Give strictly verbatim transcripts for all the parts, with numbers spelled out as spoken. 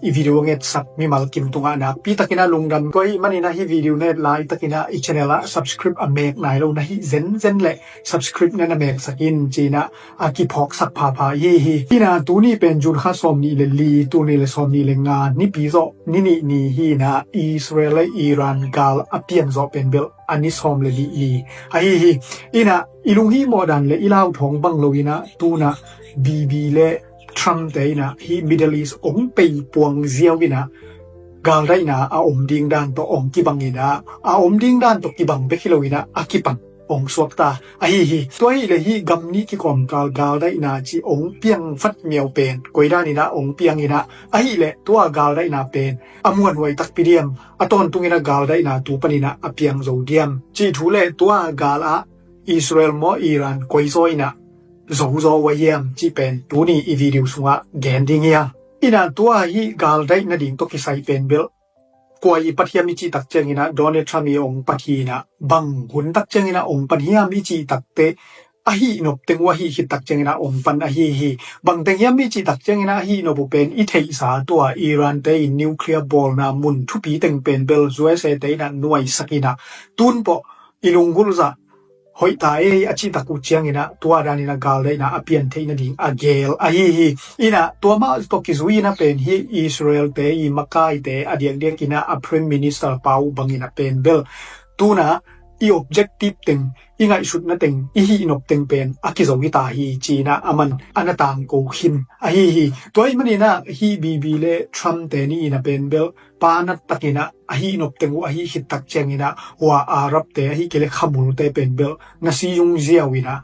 i video ngetsak mimal kim tungah nakpi takin a lungdam. Tua ahih manin a hih video na et laitakin a i channel ah subscribe a mek nai lo na hih zenzen leh subscribe na na meksak in ci-in a a kiphawksak phapha i hi hi. Hi-in a tuni pen June kha sawmnih le li, tul nih le sawmnih le nga nipi zawh ni nih ni hi-in a Israel le Iran gal a pian zawh pen bel a ni sawm le nih ni ahi hi. Hi-in a i lunghihmawh dan le i lauthawng bang lo-in a tu-in a Bibi le Trump te in a hih Middle East ong pei puang ziau-in a galdaihna a om ding dan tawh ong kibang in a, a om ding dan tawh kibang bek hi lo-in a a kipan ong suakta ahi hi. Tua ahih leh hih gam nih kikawmkal galdaihna cih ong piang vat miau pen koi dan in a ong piang in a, ahih leh tua galdaihna pen a muanhuai takpi diam, a tawntung in a galdaihna tu panin a a piang zo diam cih thu le tua gal ah Israel maw Iran koi zaw in a zo zaw uh a hiam cih pen tuni i video sungah gen ding hi a. Hi-in a tua hih galdaih nading tawh kisai pen bel kua i pat hiam i cih tak ciangin a Donald Trump i ong pat hi-in a, bang hun tak ciangin a ong pan hiam i cih takteh, a hih nop teng uh a hih khit tak ciangin a ong pan ahi hi. Bang teng hiam i cih tak ciangin a a hih nop uh pen i theihsa tua Iran te in nuclear bawlna mun thupi teng pen bel U S A te in a nuaisak in a, tun pawh i lunggulh zah hoih ta ei a cih tak uh ciangin a tua dan in a galdaihna a pian theih nading a gel ahi hi. Hi-in a tua mah tawh kizui in a pen hih Israel te i makaite a diakdiak in a a Prime Minister pa uh bangin a pen bel tu-in a i objective teng, i ngaihsutna teng, i hih nop teng pen a kizo hi ta hi ci-in a aman a na tangko khin ahi hi. Tua ahih manin a hih Bibi le Trump te nih in a pen bel panat takin a a hih nop teng uh a hih khit tak ciangin a hua Arab te ahih kei leh khamul te pen bel na siyung ziau in a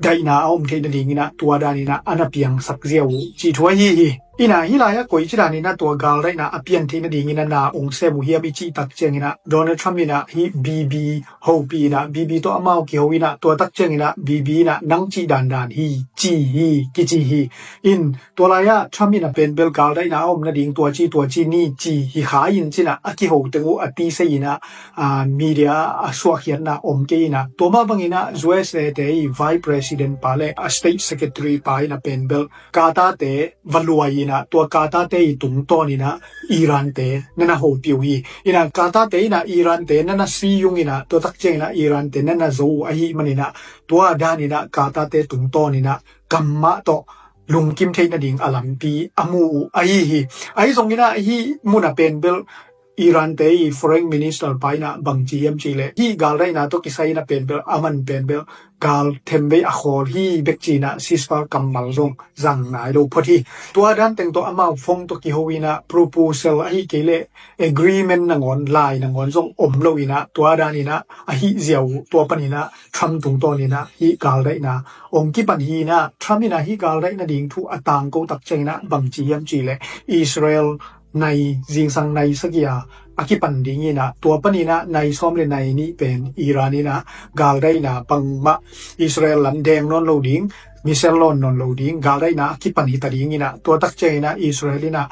daihna a om theih nading in a tua dan in a a na piangsak ziau uh cih thu ahi hi. Hi-in a hih lai ah koici dan in a tua galdaihna a pian theih nading in a na ong sem uh hiam i cih tak ciangin a Donald Trump in a hih Bibi hopih in a Bibi tawh amau kiho in a tua tak ciangin a Bibi in a nang cih dandan hi ci hi kici hi. In tua lai ah Trump in a pen bel galdaihna a om nading tua ci tua ci ni ci hi kha in ci-in a a kiho teng uh a tisei in a, a, media a suahkhiatna om kei in a tua mah bangin a U S A te i Vice President pa le a State Secretary pa in a pen bel Qatar te va luai in a tua Qatar te i tungtawn in a Iran te na na hopih uh hi. Hi-in a Qatar te in a Iran te na na siyung in a tua tak ciangin a Iran te na na zo uh ahih manin a tua dan in a Qatar te tungtawn in a kam mah tawh lungkim theih nading a lampi a mu uh ahi hi. Ahi zongin a hih mun a pen bel Iran te i Foreign Minister pa in a bangci hiam cih leh hih galdaihna tawh kisai in a pen bel aman pen bel gal themvei a khawl hi bek ci-in a ceasefire kammal zong zang nai lo phot hi. Tua dan teng tawh amau phone tawh kiho in a proposal ahih kei leh agreement nangawn, lai nangawn zong om lo in a tua dan in a a hih ziau uh tua panin a Trump tungtawn in a hih galdaihna ong kipan hi-in a Trump in a hih galdaih nading thu a tangko tak ciangin a bangci hiam cih leh Israel nai, zingsang nai sagih a a kipan ding in a tua panin a nai sawm le nai nih pen Iran in a galdaihna bangmah Israel lam deng nawn lo ding, missile lawn nawn lo ding, galdaihna a kipan hi ta ding in a tua tak ciangin a Israel in a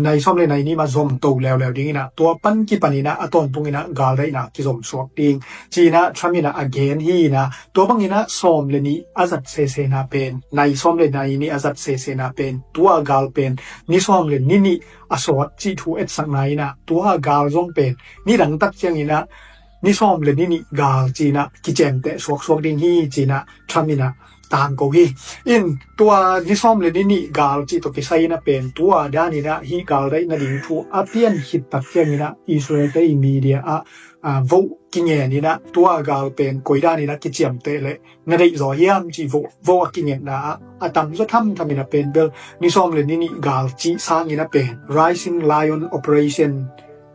nai sawm le nai nih mah zom to leuleu ding in a tua pan kipan in a a tawntung in a galdaihna kizom suak ding ci-in a Trump in a a gen hi-in a tua bangin a sawm le nih a zat sesena pen, nai sawm le nai nih a zat sesena pen tua gal pen ni sawm le ni nih a sawt cih thu etsakna in a tua gal zong pen nidang tak ciangin a ni sawm le ni nih gal ci-in a kiciamteh suaksuak ding hi ci-in a Trump in a tangko hi. In tua ni sawm le ni nih gal cih tawh kisai in a pen tua dan in a hih galdaih nading thu a pian khit tak ciangin a Israel te i media ah, a, vote kingen in a tua gal pen koi dan in a kiciamteh leh na deih zaw hiam cih vote, vote a kingetna ah a tamzaw thamtham in a pen bel ni sawm le ni nih gal cih sangin a pen Rising Lion Operation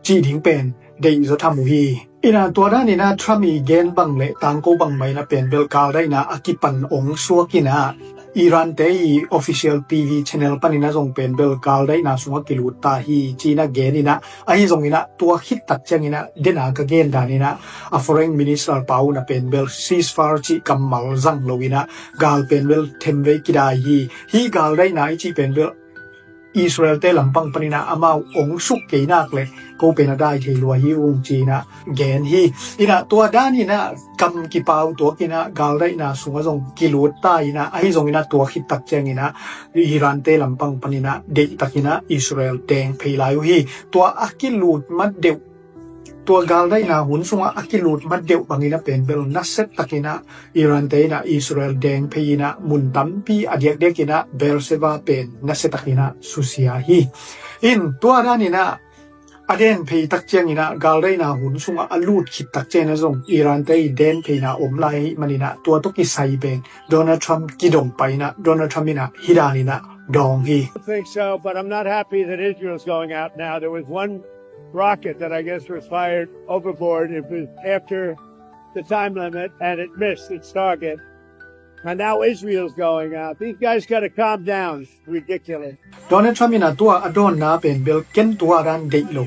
cih ding pen deih zaw tham uh hi. In a tua dan in a Trump i gen bang le tangko bangmah in a pen bel galdaihna a kipan ong suak in a Iran te i official T V channel panin a zong pen bel galdaihna sungah kilut ta hi ci-in a gen in a ahi zongin a tua khit tak ciangin a dena ka gen dan in a a Foreign Minister pa un a pen bel ceasefire cih kammal zang lo in a gal pen bel themvei kidai hi. Hih galdaihna i cih pen bel Israel-te lampang panin ah amau ong suk kei nak leh ko pen a dai thei lua hi ung ci-in ah gen hi. In ah tua danin ah kam kipau tuakin ah galdaihna sungah zong kilut ta in ah, ahi zongin ah tua khit tak ciangin ah Iran-te lampang panin ah deihtakin ah Israel deng phei lai uh hi. Tua a kilut mat deuh, tua galdaihna hun sungah a kilut mat deuh bangin ah pen bel nasia takin ah Iran-te in ah Israel deng phei in ah mun tampi a diakdiakin ah Beersheba pen nasia takin ah susia hi. In tua danin ah a den phei tak ciangin ah galdaihna hun sungah a lut khit tak ciangin ah zong Iran-te i den pheina om lai ahih manin ah tua tawh kisai pen Donald Trump kidong pai in ah Donald Trump in ah hih danin ah dawng hi. I think so, but I'm not happy that Israel's going out now. There was one rocket that I guess was fired overboard. It was after the time limit and it missed its target. And now Israel's going out. These guys got to calm down. Ridiculous. Donald Trump in ah tua a dawnna pen bel ken tua dan deih lo.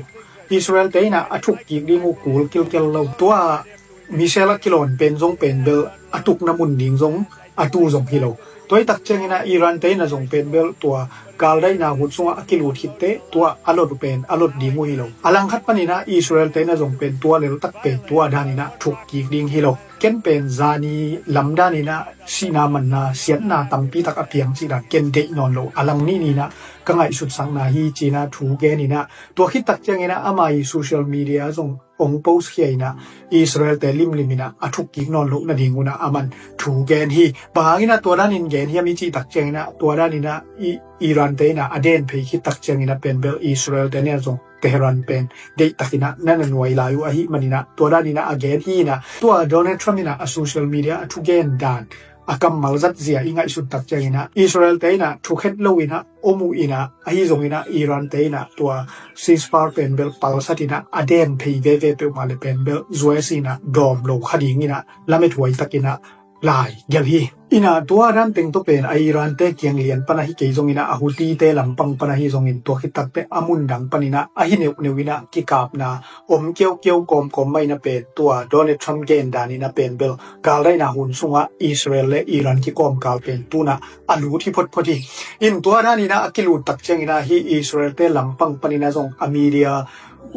Israel-te in ah a thuk kik ding uh kul kilkel lo. Tua missile a kilawn pen zong pen bel a tukna mun ding zong a tu zong hi lo. Tua hi tak ciangin ah Iran-te in ah zong pen bel tua galdaihna hun sungah a kilut khit teh tua a lot uh pen a lot ding uh hi lo. A langkhat panin ah Israel-te in ah zong pen tua lel tak pen tua danin ah thuk kik ding hi lo. Ken pen zani lam danin ah sihna manna siatna tampi tak a piang cih dan ken deih nawn lo. A lang nih nin ah ka ngaihsutsakna hi ci-in ah thu gen in ah tua khit tak ciangin ah ama i social media zong ong post khia in ah Israel-te limlim in ah a thuk kik nawn loh nading un ah aman thu gen hi. Bang hangin ah tua danin gen hiam i cih tak ciangin ah tua danin ah i Iran-te in ah a den phei khit tak ciangin ah pen bel Israel-te in ah zong Tehran pen deihtakin ah na na nuai lai uh ahih manin ah tua danin ah a gen hi in ah tua Donald Trump in ah a social media a thugen dan a kammal zat zia i ngaihsut tak ciangin ah Israel-te in ah thukhet lo in ah om uh in ah ahi zongin ah Iran-te in ah tua ceasefire pen bel palsat in ah a den phei veve peuhmah le pen bel U S in ah dawm lo kha dingin ah lamethuai takin ah lai gelh hi. In ah tua dan teng tawh pen a Iran-te kiang lian pan ahi kei zongin ah a Houthi-te lampang pan ahi zongin tua khit tak teh a mun dang panin ah ahi neuhneuh in ah kikapna om kiaukiau kawmkawm mah in ah pen tua Donald Trump gen danin ah pen bel galdaihna hun sungah Israel le Iran kikawmkal pen tu-in ah a lut hi photphot hi. In tua danin ah a kilut tak ciangin ah hih Israel-te lampang panin ah zong a media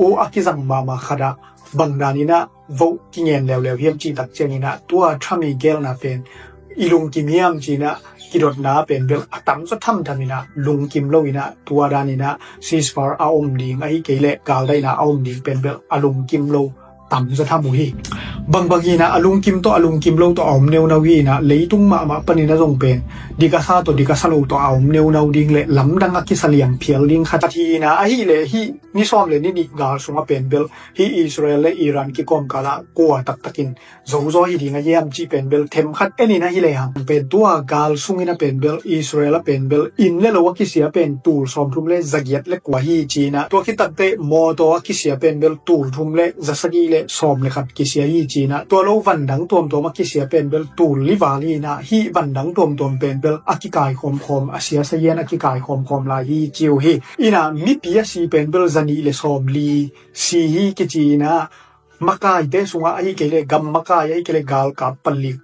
uh a kizang mahmah khat ah bang danin ah voh kingen leuleu hiam cih tak ciangin ah tua Trump i gelna pen i lungkim hiam ci-in ah kidotna pen bel a tamzaw thamtham in ah lungkim lo in ah tua danin ah ceasefire a om ding ahi kei leh galdaihna a om ding pen bel a lungkim lo tamzaw tham uh hi. Bangbang in ah a lungkim tawh a lungkim lo tawh a om neunau hi in ah leitung mahmah panin ah zong pen dik a sa tawh dik a sa lo tawh a om neunau ding le lamdang a kisa liang phial ding khat hi in ah ahih leh hih ni sawm le ni nih gal sungah pen bel hih Israel le Iran kikawmkal ah kua taktakin zozaw hi ding a hiam cih pen bel themkhat en in ah hi lehang pen tua gal sungin ah pen bel Israel ah pen bel inn le lo a kisia pen tul sawmthum le zagiat le kua hi ci-in ah tua khit tak teh mawtaw a kisia pen bel tul thum le zasagih le sawm le khat kisia hi ci-in ah tua lo van dang tuamtuam a kisia pen bel tul li val hi in ah hih van dang tuamtuam pen bel a kikai khawmkhawm a sia sahian a kikai khawmkhawm lai hi ci uh hi. In ah mipi a si pen bel zanih le sawmli si hi kici in ah makaite sungah ahi kei leh gam makai ahi kei leh galkap palik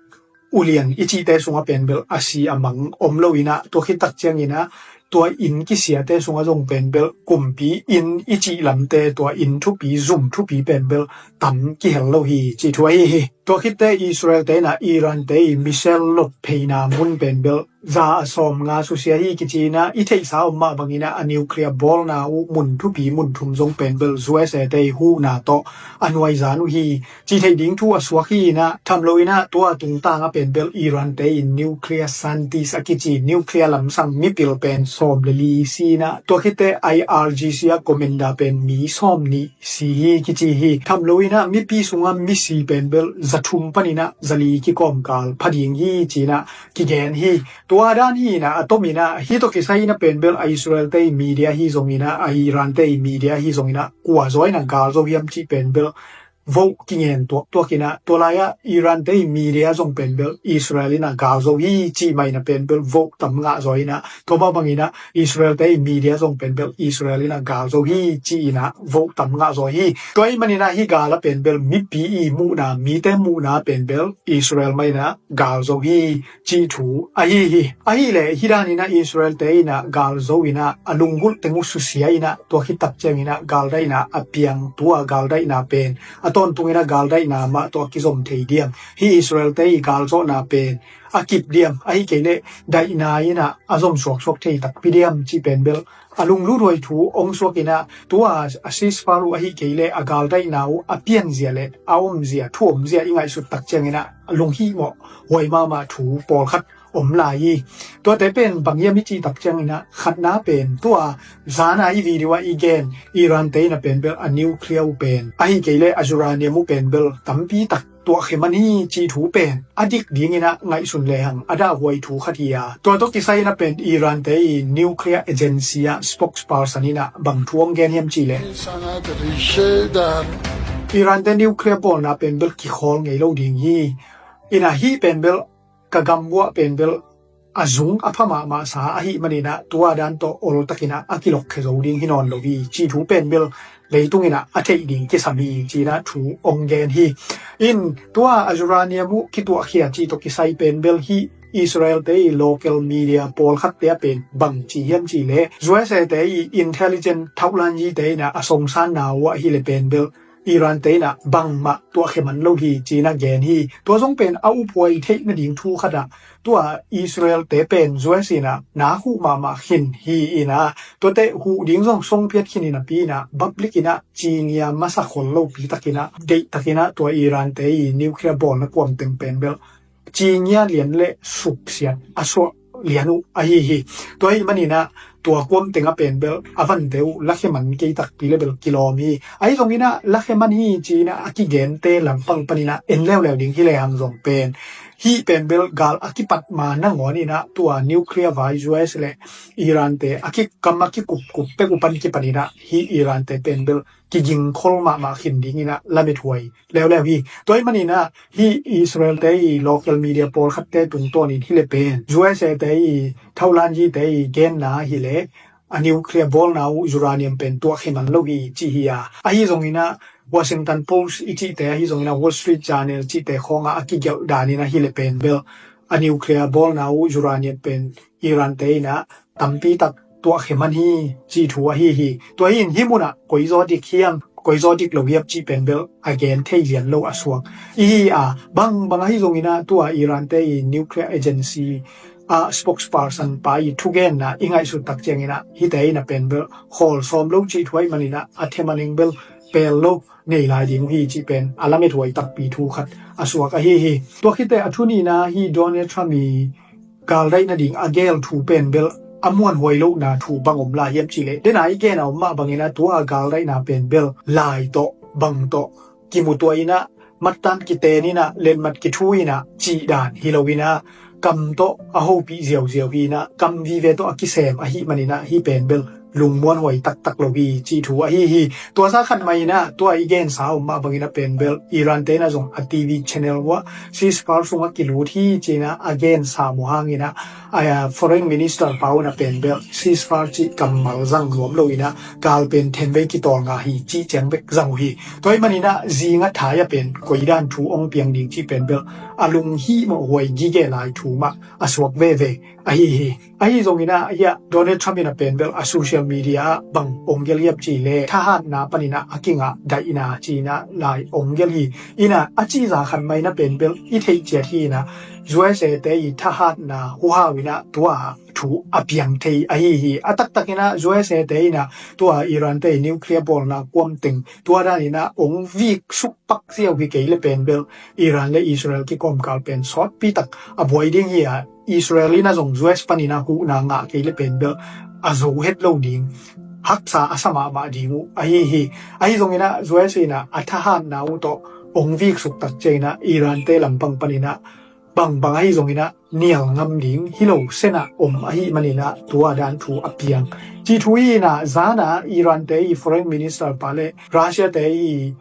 ulian i cihte sungah pen bel a si a mang om lo in ah tua khit tak ciangin ah tua inn kisiate sungah zong pen bel kumpi inn i cih lamte tua inn thupi zum thupi pen bel tam kihel lo hi cih thu ahi hi. Tua khitte Israel-te in ah Iran-te i missile lot pheina mun pen bel za a sawm nga susia hi kici in ah i theihsa om mah bangin ah a nuclear bawlna uh mun thupi mun thum zong pen bel U S A-te i huhna tawh a nuaizan uh hi cih theih ding thu a suak hi in ah tham lo in ah tua tungtang ah pen bel Iran-te in nuclear scientist a kici nuclear lamsang mipil pen sawm le li si in ah tua khitte I R G C a commander pen mi sawm nih si hi kici hi. Tham lo in ah mipi sungah misi pen bel za thum panin ah za li kikawmkal pha ding hi ci-in ah kigen hi. Tua dan hi in ah a tom in ah hih tawh kisai in ah pen bel a Israel-te i media hi zongin ah a Iran-te i media hi zongin ah kua zaw in ah gal zo hiam cih pen bel vote kingen tuaktuak inah, tua lai-ah Iran te i media zong pen bel Israel inah gal zo hi cih mah inah pen bel vote tam ngah zaw inah, tua mah bang inah Israel te i media zong pen bel Israel inah gal zo hi cih inah vote tam ngah zaw hi. Tua ahih man inah hih gal ah pen bel mipi i muhna, mite muhna pen bel Israel mah inah gal zo hi cih thu ahi hi. Ahih leh hih dan inah Israel te inah gal zo inah a lunggulh teng uh susia inah, tua khit tak ciang inah galdaihna a piang, tua galdaihna pen a tawntung inah galdaihna mah tawh a kizom thei diam? Hih Israel te i gal zawhna pen a kip diam, ahih kei leh daihna inah a zom suaksuak thei takpi diam cih pen bel a lunglut huai thu ong suak inah, tua a ceasefire uh ahih kei leh a galdaihna uh a pianzia le a omzia, thu omzia i ngaihsut tak ciang inah a lunghihmawh huai mahmah thu pawlkhat om lai hi. Tuate pen bang hiam i cih tak ciang inah, khatna pen tua zana i video ah i gen Iran te inah pen bel a nuclear uh pen, ahih kei leh a uranium uh pen bel tampi tak tuahkhia man hi cih thu pen a dik ding inah ngaihsun lehang a dahhuai thu khat hi a, tua tawh kisai inah pen Iran te i nuclear agency ah spokesperson inah bang thu ong gen hiam cih leh, Iran te nuclear bawlna pen bel kikhawl ngei lo ding hi. Inah hih pen bel ka gam uah pen bel a zung a pha mahmah sa ahih man inah tua dan tawh ol tak inah a kilokkhia zo ding hi nawn lo hi cih thu pen bel leitung inah a theih ding kisam hi ci inah thu ong gen hi. In tua a uranium uh kituahkhia cih tawh kisai pen bel hih Israel te i local media pawlkhatte ah pen bang ci hiam cih leh, U S A te i intelligence thauhlanyi te inah a songsanna uh ahih leh pen bel Iran te inah bangmah tuahkhia man lo hi ci inah gen hi. Tua zong pen a uphuai theih nading thu khat ah, tua Israel te pen U S inah na huh mahmah khin hi inah, tuate huh ding zong songpiat khin inah pi inah public inah cingia masa khol lopi tak inah, deih tak inah tua Iran te i nuclear bawlna kuam teng pen bel cingia lian le suksiat a suah lian uh ahi hi. Tua ahih man inah tua kuam teng ah pen bel a vante uh lakhia man kei takpi le bel kilawm hi. Ahi zong inah lakhia man hi ci inah a kigente lampang pan inah en leuleu ding hi lehang zong pen, hih pen bel gal a kipat ma nangawn inah tua nuclear vai U S le Iran te a kikam a kikupkup pek uh pan kipan inah hih Iran te pen bel kigingkhol mahmah khin ding inah lamethuai leuleu hi. Tua ahih man inah hih Israel te i local media pawlkhatte tungtawn in hi leh pen U S A te i thauhlanyi te i genna hi leh a nuclear bawlna uh uranium pen tuahkhia man lo hi ci hi a, ahi zong inah Washington Post i cihte ahi zong inah Wall Street Journal cihte khawngah a kigelh dan inah hi leh pen bel a nuclear bawlna uh uranium pen Iran te inah tampi tak tuahkhia man hi cih thu ahi hi. Tua hi in hih munah koi zaw dik hiam, koi zaw dik lo hiam cih pen bel a gen thei lian lo a suak i hi a, bangbang ahi zong inah tua Iran te i nuclear agency a spokesperson pa i thugenna i ngaihsut tak ciang inah hihte inah pen bel khawl sawm lo cih thu ahih man inah a themaning bel pel lo nei lai ding uh hi cih pen a lamethuai takpi thu khat a suak ahi hi. Tua khit teh a thu nihna hi, Donald Trump i galdaih nading a gel thu pen bel a muanhuai lohna thu bang om lai hiam cih leh, dena i gen a om mah bang inah tua galdaihna pen bel lai tawh bang tawh kimutuah inah mattan kiten inah letmat kithu inah cih dan hi lo inah kam tawh a hopih ziauziau hi inah kam vive tawh a kisem ahih man inah hih pen bel lungmuanhuai taktak lo hi cih thu ahi hi. Tua sa khat mah inah tua i gensa om mah bang inah pen bel Iran te inah zong a T V channel uah ceasefire sungah kilut hi ci inah a gensa muh hang inah a foreign minister pa uh inah pen bel ceasefire cih kammal zang nuam lo inah gal pen thenvei kitawl ngah hi cih ciang bek zang uh hi. Tua ahih man inah zingah thai ah pen koi dan thu ong piang ding cih pen bel a lunghihmawh huai gige lai thu mah a suak veve ahi hi. Ahi zong inah hiah Donald Trump inah pen bel a social media ah bang ong gelh hiam cih leh thahatna pan inah a kingah daihna ci inah lai ong gelh hi. Inah a cihza khat mah inah pen bel i theih ciat hi inah U S A te i thahatna huhau inah tua thu a piang thei ahi hi. A taktak inah U S A te inah tua Iran te i nuclear bawlna kuam teng tua dan inah ong vik suk pak ziau hi kei leh pen bel Iran le Israel kikawmkal pen sawtpi tak a buai ding hi a, Israel inah zong U S pan inah huhna ngah kei leh pen bel a zo het lo ding, haksa a sa mahmah ding uh ahi hi. Ahi zong inah U S inah a thahatna uh tawh ong vik suk tak ciang inah Iran te lampang pan inah bangbang ahi zong inah nial ngam ding hi lo senah om ahih man inah tua dan thu a piang cih thu hi inah, zana Iran te i foreign minister pa le Russia te i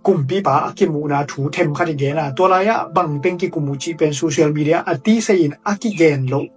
kumpipa a kimuhna thu themkhat i gen a, tua lai-ah bang teng kikum uh cih pen social media a tisei in a kigen loh